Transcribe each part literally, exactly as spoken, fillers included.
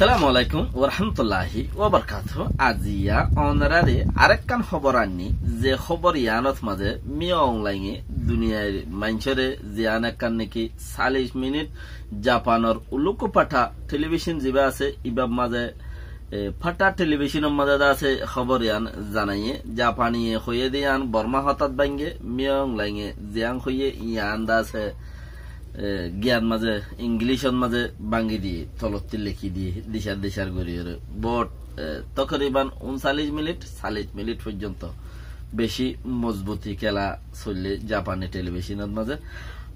Assalamu alaikum warahmatulláhi wabarakátuhu. Aziya onoráre arekkán hóbor ainní, ze hóbor yiánot mazé Min Aung Hlaing e duniyair maincóre ziyán ekkán niki salic minit Japanor Uluku Pata telibicon zibá asé, ibár mazé, e, Pata telibicon or mazé de asé hóbor yián zanaiyé. Japaniye hoiyé de yián Bormá hotát báinge, Min Aung Hlaing e ziyán hoiyé yián de asé, e, giyán mazé, Inglicot mazé báñgi diyé, tolottí lekí diyé, dicár dicár goríyoré. But, e, tokoriban unsalic minit, salic minit foijjonto beci mozbuti kéla soillé Japani telibicon or mazé.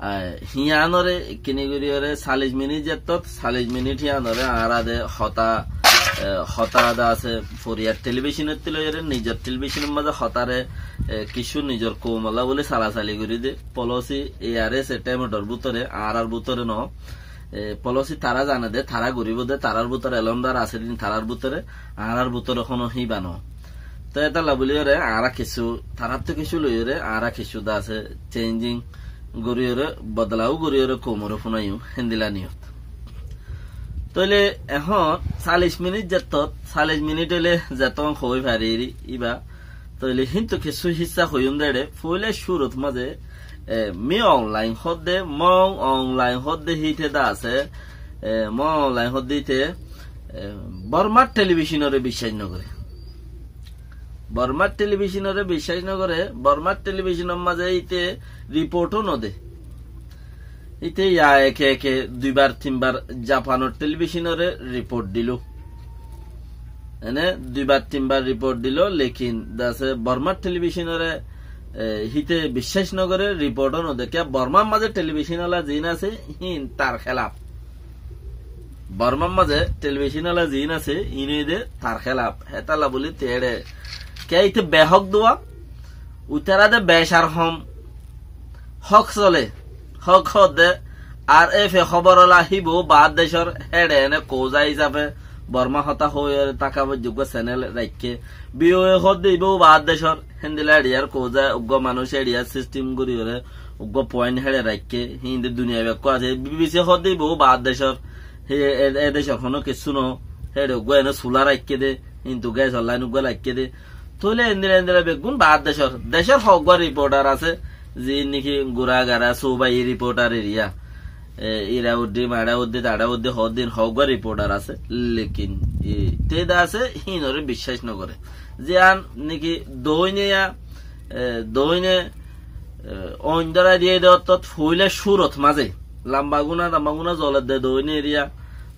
E, híyanore kini goríyoré salic minit zettót, salic minit híyanore añára de hotá, e, hotá de asé foriyar telibicon ottú loiyóre, nizor telibicon or mazé hotáre, e, kissú nizor koumolla buli salasali gorí de. Polosi A R S e temedor bútore, añárar bútore no. E, polosi tará zane de, tará goríbo de, tarár bútore elómdar asé din tarár bútore, añárar bútore honó híba no. Toi étalla buliyóre añára kissú, taráttu kissú loiyóre, añára kissú de asé changing goríyoré, bodolaó goríyoré koumoré funaiyum, héndila niyot. Tóile ehón salic minit zettót, salic minit óile zettót hoi fariri, ibá Tóile híntu kissú hissá hoiyúm de éçe, foóila cúrut mazé, e, Min Aung Hlaing hoódde, Min Aung Hlaing hoódde híte de asé, e, Min Aung Hlaing hoódde híte, e, Bormár telibicónore biccác nogoré. Bormár telibicónore biccác nogoré, Bormár telibicónor mazé híte riport ó nodé. Íte ya eke eke duibar tinbar Japanor telibicónore riport diló. Ene duibar tinbar riport diló, lekin de asé Bormar telibicónore, e, híte biccác nogoré, riport ó nodé. Kiyá Bormar mazé telibicón ola ziín asé, híin tar hélaf. Bormar mazé telibicón ola ziín asé, iín óilde tar hélaf. Hétalla buli te éçe. Kiyá íte behók duwa, uitará de becar hom hók solé, hók hoódde, ar efe hóbor ola híbou baár decór, héçe ene kouza hísafe Bormá hotá hoóiyoré táka foijjé uggúa senel raikké. B O A hoódde íbou baár decór, héndilla eçiyar kouza uggúa manúic eçiyar sistim goríyoré uggúa point héçe raikké, híinde duniyai bekkún asé. B B C hoódde íbou baár decór, hé e, e decór honó kessú no, héçe uggúa ene sula raikké dé, híntu ges or lain uggúa laikké dé. Tóile endilla endilla beggún baár decór, decór hoggúa riportar asé, ziín niki gura gara subai riportar eriya. E, Irauddin, Maçauddin, Taçauddin, hoddin hoggúa riportar asé. Lekin, e, te de asé, híinore biccác nogoré. Ziyan niki doóine ya, e, doóine, e, oindóra diye de ottót foóila cúrot mazé. Lamba guna, lamba guna zoler de doóine eriya.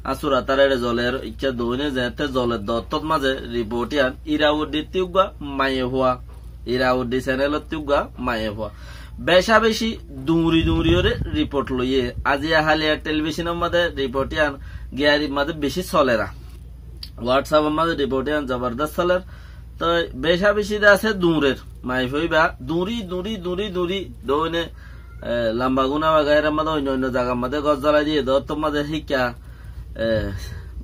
Asura tarare zoler, ikká doóine zeéñtte zoler de ottót mazé riport iyan Irauddin ttí uggúa maiyafua, Irauddin senelot ttí uggúa maiyafua. Beca beci duñri duñriyoré riport loiyé. Aziya Haliyar telibicónor mazé riport iyan giyarir mazé beci soler. WhatsApp or mazé riport iyan zobordos soler. Toi beca beci de asé duñrer. Maiyafua íba duñri, duñri, duñri, duñri. Doóine, e, lamba guna wagairar mazé oinno oinno zagar mazé gór zolai diye de ottót mazé híkka, e,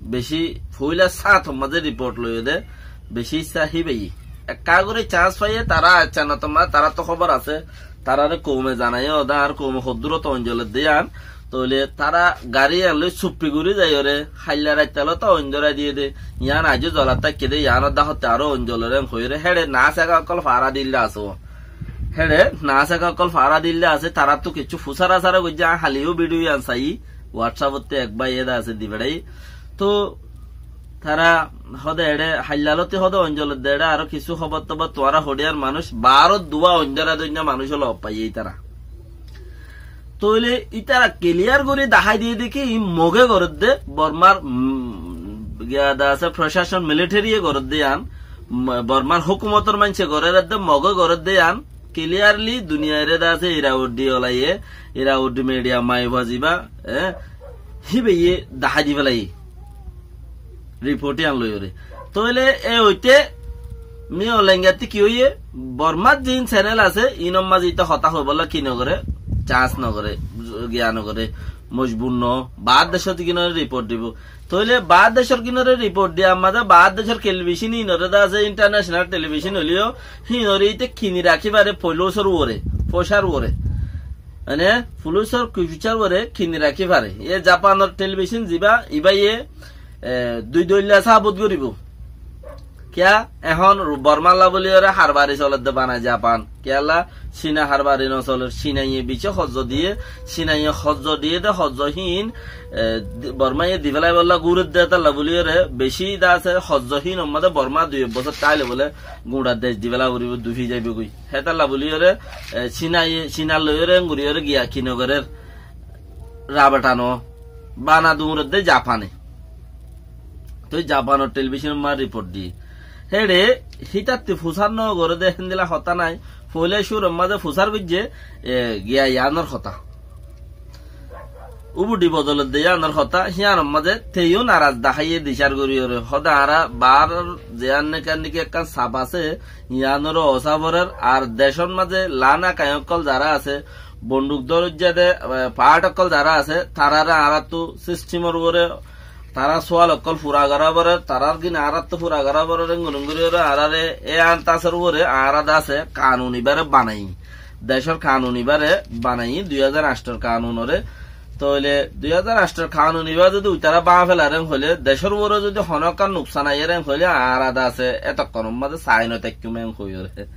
beci foóila sáñtor mazé riport loiyé de, beci issá híbaye. Ekká gorí chance faiyé, tará accá no tomá, taráttu hóbor asé, taráre koume zanaiyé de, ar koume hoddúrot oinzolot de yián, tóile tará gari iyan loi suppi gorí zaiyoré, hailla raitta lóta oindóra diye de, yián aijjó zolat táikke de, yiánor dahótte aró oinzolor en hoiyóre, héçe naáseka ókkol fara dilla asé. Héçe naáseka ókkol fara dilla asé, taráttu kessú fusara sara goijjé, añí haliyó bidiyo iyan saiyí, WhatsApp ottú ek báiye de asé di feçaiyé. Tóu tará hóde eçé, hailla lóti hóde oinzolot de eçé, aró kissú hóbor tobor tuáñra hoçiyar manúic, baárot duwa oindóra doinna manúic óla faiyé ítara. Tóile ítara kiliyar gorí dahái diyé de ki, iín Moge gorédde, Bormar, mm, giya de asé, procacon, militariye gorédde yián, mm, Bormar hókumotor maincé gorédde, Moge gorédde yián, clearly duniyaire de asé, Irauddin olaye, Irauddin media maiyafua ziba, e, híbaye dahái di felaiyé. Riport iyan loiyóre. Tóile e oite Min Aung Hlaing attí ki óiye? Bormar ziín senel asé, iínor mazé íte hotá hoibólla ki nogoré? Chance nogoré, giya nogoré, mojbur no, baár decót gínoré riport dibou. Tóile baár decór gínoré riport diyar mazé baár decór telibicón iínoré de asé, intarnecenal telibicón óileyo, híinoré íte kini rakí fare, foilósor uore, foicár uore. Mane, foilósor kuicúcar uore kini rakí fare. E Japanor telibicón ziba, ibáye, e, dui doilla sabut goribó. Kiyá? Ehón Bormalla buli ore harbari soledde bana Japan. Kiyólla? Cina harbari no soler. Cinaye bicí hozzo diye, Cinaye hozzo diye de hozzo hín, e, di-, Bormaye di félaibolla gúredde tolla buli ore bicí de asé hozzo hín or mazé Borma dui ek bosór táile bóle guñça dec di félai foribó, dufi zaibo goi. Hétolla buli ore, e, Cinaye, Cina loi ore engori ore giya ki no gorer, rabetano bana duñredde Japane. Toi Japanor telibicon or mazé riport diye. Héçe hítatte fusár no gore de héndilla hotá nái. Foila cúrur mazé fusár goijje, e, giya yiánor hotá. Ubudi bodolor de yiánor hotá, híyanor mazé teyó naraz dahaiye dicár gori ore. Hode añára bar ziyán neka niki ekkán sap asé, yiánore osa forer, ar decor mazé lana kain ókkol zara asé, bonduk dóroijja de, e, paáth ókkol zara asé, tarare añárattu sistimor uore, tará sual ókkol fura gora forer, tarár gín añárattu fura gora forer, engori engori ore añárare e antasor uore añára de asé kanun ibáre banaiyi. Decor kanun ibáre banaiyi dui házar añctor kanunore. Tóile dui házar añctor kanun ibá zodi uitará báñgi felar en hoilé, decor uore zodi honó ekkán nuksan aiyer en hoilé, añára de asé etokkonor mazé sain ot táikkum en hoiyóre.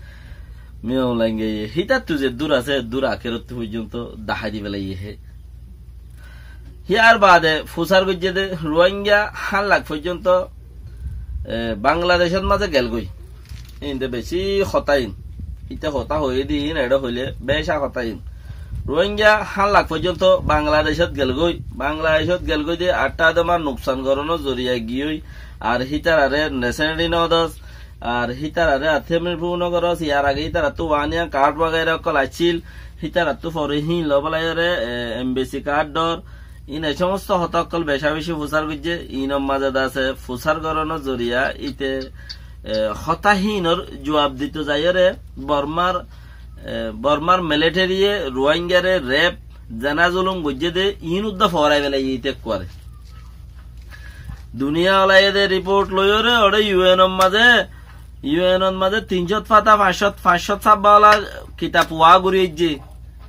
Miyón Aung Hlaing ye hítattu zeddúr asé, eddúr akérottú foijjonto dahái di félaiye hé. Híyar baade fusár goijjé de Ruáinga hán lak foijjonto, e, Bangladecót mazé gelgói. Híin de bicí hotá híin. Íte hotá hoiyé de híin, eçé hoilé beca hotá híin. Ruáinga hán lak foijjonto Bangladecót gelgói. Bangladecót gelgói de añáttu de mar nuksan gorónor zoriya giyói. Ar hítararé neseneri no dos, ar hítararé athíyar mil fúno goros, yar age hítarattú waniya kaáth wagaira ókkol accíl, hítarattú fore híin lobolaiyóre, e, embesi kaáth dhor, íin e somosto hotá ókkol beca beci fusár goijjé, íinor mazé de asé fusár gorónor zoriya, íte, e, hotá híinor juab dito zaiyóre, Bormar, e, Bormar militariye Ruáingare rep, zena zulum goijjé de, íin uddá forai felaiyé íte ekkuare. Duniya olaiyé de riport loiyóre, ore U N or mazé, U N or mazé tin cót fata, fañs cót, fañs cót sábba ola kitab wá gori aijjé.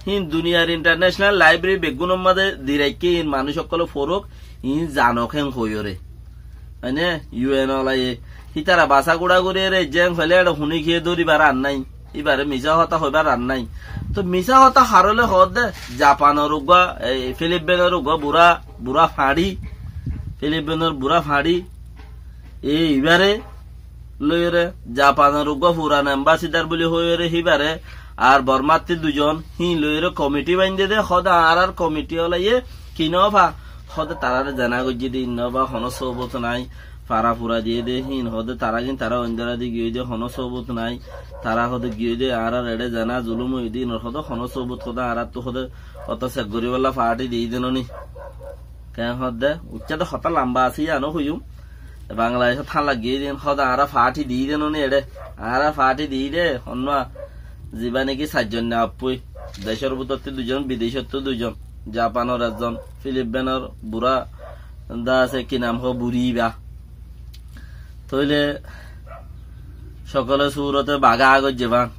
Híin duniyar international library beggúnor mazé di raikké, híin manúic ókkole forok, híin zanok hén hoiyóre. Mane, U N olaiyé, hítara basá gura gori ere, jeng hoilé ere huni kiyé dóribar ar nái. Íbare misá hotá hoibar ar nái. Tóu misá hotá harole hoódde, Japanor uggúa, e, Filipinor uggúa burá, burá fañçi, Filipinor burá fañçi, e, íbare loiyóre, Japanor uggúa furan embasidar buli hoiyóre híbare, ar Bormattí duizon, híin loiyóre komiti baindé de, hoóde añárar komiti olaiyé, ki no fa, hoóde taráre zena goijjé de, íin no fa, honó sobut nái, fara fura diyé de, híin hoóde tará gín tará oindóra di giyói de, honó sobut nái, tará hoóde giyói de, añárar eçé zena zulum óiye de, ínor hoóde honó sobut hoóde añárattú hoóde otó sek goríbolla faáthi diyí de no ni. Keén hoóde, uccá de hotá lamba asé, yían ó hoiyúm. Bangladecót hálla giyói de, híin hoóde añára faáthi diyí de no ni eçé, añára faáthi diyí de, honnúa, zibá niki sair zon ne affúi, decór bútottú duizon, bidecóttu duizon, Japanor ezzon, Filipinor burá, de asé ki nam hoó, buri íba. Tóile sokole surote baga goijjé bá.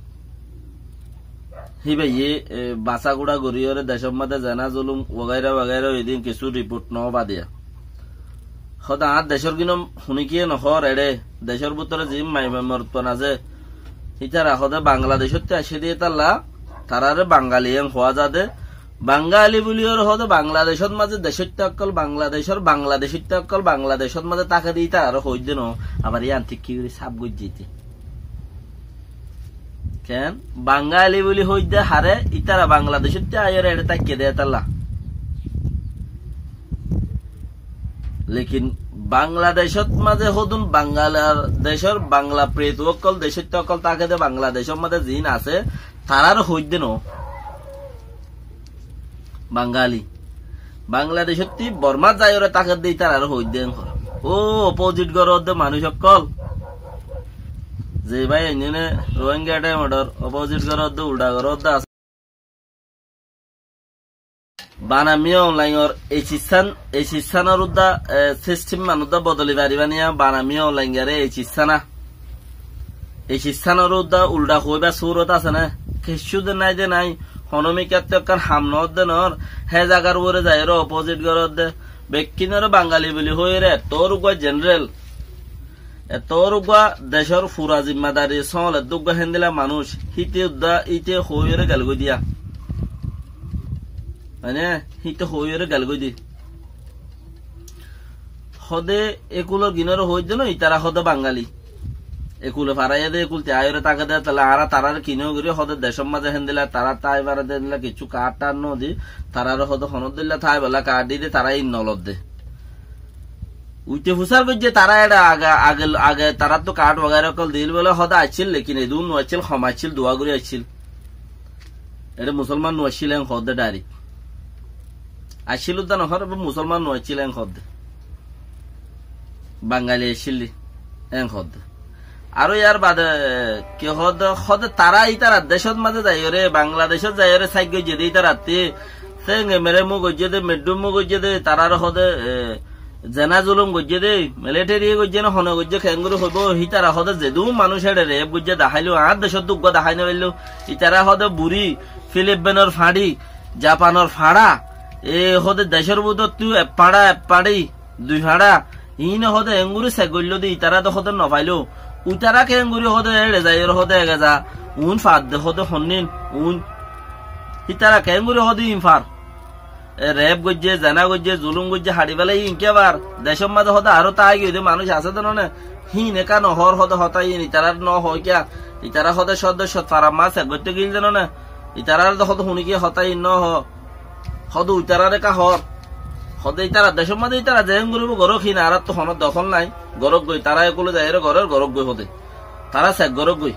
Híbaye, e, basá gura goríyore decór mazé zena zulum wagaira wagaira óiye de híin kissú riport no ba diya. Hoóde añár decór gín huni kiyé no hoór eçé, decór bútore ziín maimai morotfuan asé, hítara hoóde Bangladecóttu aiccé de hétalla, taráre Bangali en hoó za de, Bangali buliyóre hoóde Bangladecót mazé decóitta ókkol, Bangladecór, Bangladecóitta ókkol, Bangladecót mazé táke de ítararé hoóidde noó, abar yían thík ki gorí sáf goijjé íte. Keén? Bangali buli hoóidde haré, ítara Bangladecóttu aiyóre eçé táikke de hétalla. Lekin Bangladecót mazé hodún Bangalar decór Bangla pretu ókkol, decóitta ókkol táke de Bangladecór mazé ziín asé, taráre hoóidde noó. Bangali. Bangladecótti Bormát zaiyóre táke de ítararé hoóidde en hoór. Ó, opozit goródde manúic ókkol. Ze bái ainne Rohingya thaim or opozit goródde, uldha goródde asé. Bana Miyong Laingor ei siccán, ei siccánor uddá, e, sistim man uddá bodoli faribá niya, Bana Miyong Laingare ei siccána. Ei siccánor uddá uldha hoóibar surot asé né? Kiccú de nái de nái, honó mikká de ekkán ham noódde noór, hé zagar uore zaiyóre opozit goródde, Bekkúnore Bangali buli hoiyóre ettór uggúa jenerel, ettór uggúa decór fura zimmadari sóoledde uggúa héndilla manúic, híte uddá, íte hoiyóre gelgói diya. Mane, híte hoiyóre gelgói di. Hóde ekulor ginóre hoóidde no, itará hóde Bangali. Ekule faraiyé de, ekul te aiyóre táke de, tóile añára taráre kinó gorí hóde decór mazé héndilla, tará tái fare de héndilla, kessú kaád-taád no di, taráre hóde honódilla tái bolla kaád di de, tará ín nolodde. Uite fusár goijjé tará eçe age, age, age taráttu kaád wagaira ókkol diíl bóle hóde aiccíl, lekin edún no aiccíl, hom aiccíl, duwá gorí aiccíl. Eçe musolman no accíl, en hoódde dairek. Accíl uddá nohór, ebe musolman no accíl, en hoódde. Bangali accíl, en hoódde. Aró yar bade, ki hoódde, hoódde tará ítara decót mazé zaiyóre, Bangladecót zaiyóre, sáik goijjé de ítarattí, Senge mere mú goijjé de, meddú mú goijjé de, taráre hoóde, e, zena zulum goijjé de, militariye goijjé ne hone goijjé, keéngorí hoibó, hítara hoóde zedún manúic eçe rep goijjé daháilo, añár decót uggúa dahái no failló, ítara hoóde buri, Filipinor fañçi, Japanor fañça, e hoóde decór bútottu ek fañça, ek fañçi, dui fañça, iíne hoóde eéngorí sek goilló de, ítara de hoóde no failó, uitara keéngorí hoóde eçe zaiyóre hoóde ege za, uún far de hoóde honnín, uún, hítara keéngorí hoóde iín far. E rep goijjé, zena goijjé, zulum goijjé, haçi félai, iín kiyá far? Decór mazé hoóde aró tái giyé de manúic asé de no né? Híin eká no hoór hoóde hotá iín, itarár no hoó kiyá? Itará hoóde códdo cót farar mazé sek goitté giíl de no né? Itarár de hoóde huní kiyá hotá iín no hoó? Hoóde uitarár eká hoór. Hoóde ítara decór mazé ítara zeén goríbo gorók híin, añáráttu honó dokól nái. Gorók goi, tará ekule zaiyóre gorér, gorók goi hoóde. Tará sek gorók goi.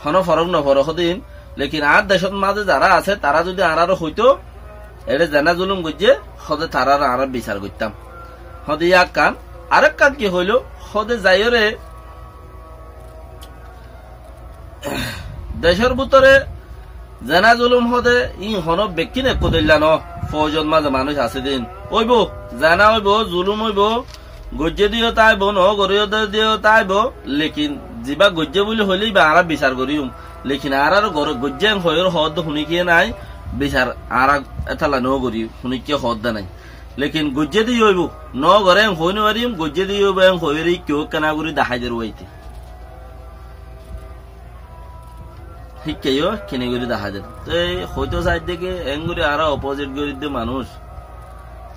Honó forók no foré hoóde iín. Lekin añár decót mazé zará asé, tará zudi añáráre hoitó, eçé zená zulum goijjé, hóde taráre añára bisar goittám. Hóde yá ekkán, arekkán ki hoiló, hóde zaiyóre, decór bútore zená zulum hóde, iín honó bekkín ekku dóilla no, fouzot mazé manúic asé din. Óibo, zená óibo, zulum óibo, goijjé diyo táibo, no goijjé diyo táibo, lekin zibá goijjé buli hoilé ibá añára bisar goríyum. Lekin añárar gor-, goijjé en hoiyóre hoódde huníkiyé nái, bisar añára étalla no gorí, huníkiyé hoódde nái. Lekin goijjé diyo óibo, no goré en hoói no fariyum, goijjé diyo óibo en hoiyóre kiyó ekkená gorí dahái der uaite. Híkka yó kene gorí dahá der. Te hoitó saidde ki, engorí añára opposite gorídde manúic.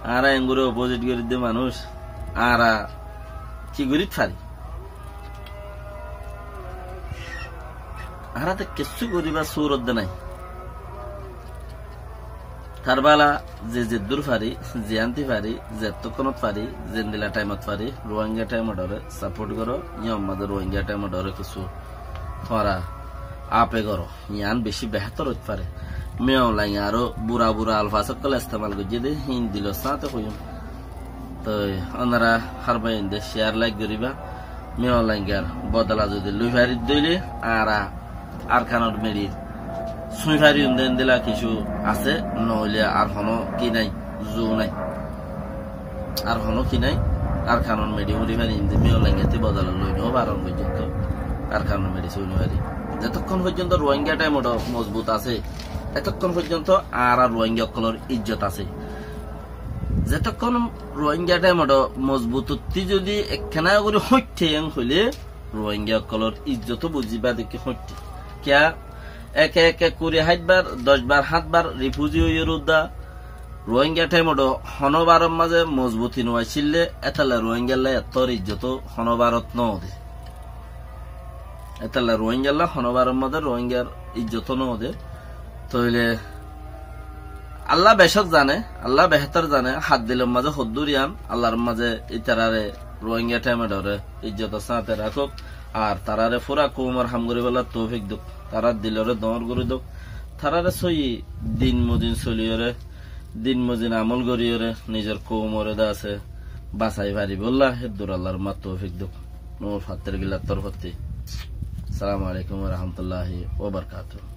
Añára engorí opposite gorídde manúic. Añára ki gorít fari? Añára te kessú goríbar surot de nái. Karbala ze zeddúr fari, ziyánti fari, zettókkonót fari, zendila thaimot fari, Ruáingga thaimot ore sapót goró, yían mazé Ruáingga thaimot ore kissú tuáñra ape goró, yían bicí behétor óit fare. Miyong Lainge aró bura bura alfas ókkol estemal goijjé dé, híin dilor sáñte hoiyúm. Toi ónara hárba inde share, like goríba. Miyong Laingar bodola zodi loi fari dóile, añára Arkanor meçi sui fariyum de endila kissú asé, noóile ar honó ki nái, zu nái. Ar honó ki nái, Arkanor meçi uri fariyum de, Miyong Laingattú bodola loi no faron foijjonto Arkanor meçi sui no fari. Zetókkon foijjonto Ruáingga thaimot mozbut asé, etókkon foijjonto añára Ruáingga ókkolor ijjot asé. Zetókkon Ruáingga thaimot mozbut ottí zodi ekkená gorí hoitthe en hoilé, Ruáingga ókkolor ijjot buzí bade ki hoitthe. Kiyá eke eke kuri háit bar, doc bar, háñt bar rifuzi óiyoré uddá Ruáingga thaimot honó baror mazé mozbuti no accíl dé, étalla Ruáinggalla ettór ijjot honó barot no de. Étalla Ruáinggalla honó baror mazé Ruáinggar ijjot no de. Tóile Allah becók zane, Allah behétor zane, hár dilor mazé hoddúr yían, Allar mazé ítarare Ruáingga thaimot ore ijjotor sáñte rakók, ar tarare fura koumor ham goríbolla toufik douk, tarar dilore doóñr gorí douk, tarare sóiyi din mozin soliyóre, din mozin amól goríyore nizor koumore de asé basai faribólla héddur Allar ma toufik douk. Nur Fattir Gillar torfótti. Assalamu alaikum wa rahmatullahi wa barakatuhu.